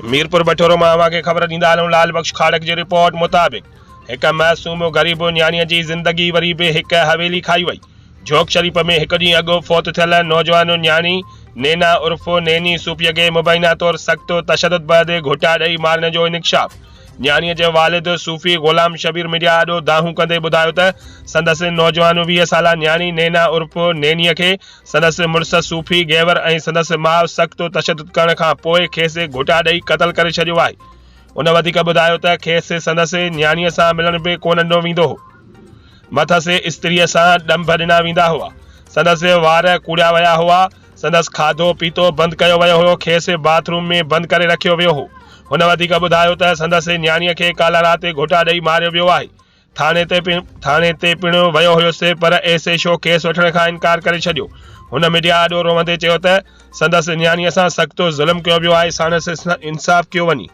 ميرپور بٺورو مان اوهان کي خبر ڏيندا هلون لال بخش کاڙڪ جي رپورٽ مطابق هڪ معصوم غريب نياڻي جي زندگي وري به هڪ حويلي کائي وئي جھوڪ شريف ۾ هڪ ڏينهن اڳ فوت ٿيل نوجوان نياڻي نينا عرف نيني صوفي کي مبينا طور سخت تشدد بعد گهٽا ڏئي مارڻ جو انڪشاف نياڻي جي والد صوفي غلام شبير ميڊيا آڏو دانهون ڪندي ٻڌايو ته سندس نوجوان 20 سالا نياڻي نينا عرف نيني کي سندس مڙس صوفي گيور ۽ سندس ماء سخت تشدد ڪرڻ کان پوء کيس گهٽا ڏئي قتل ڪري ڇڏيو آهي. هن وڌيڪ ٻڌايو ته کيس سندس نياڻيء سان ملڻ به ڪونه ڏنو ويندو هو. مٿس استريء سان ڏنڀ ڏنا ويندا هئا. سندس وار ڪوڙيا ويا هئا. سندس کاڌو پيتو بند ڪيو ويو هيو. کيس باٿ روم ۾ بند ڪري رکيو ويو هو. هن وڌيڪ ٻڌايو ته سندس نياڻيء کي ڪالهه رات گهٽا ڏئي ماريو ويو آهي. ٿاڻي تي پڻ ٿاڻي تي پڻ ويو هيس پر ايس ايڇ او ڪيس وٺڻ کان انڪار ڪري ڇڏيو. هن ميڊيا آڏو روئندي چيو ته سندس نياڻيء سان سخت ظلم ڪيو ويو آهي ساڻس انصاف ڪيو وڃي.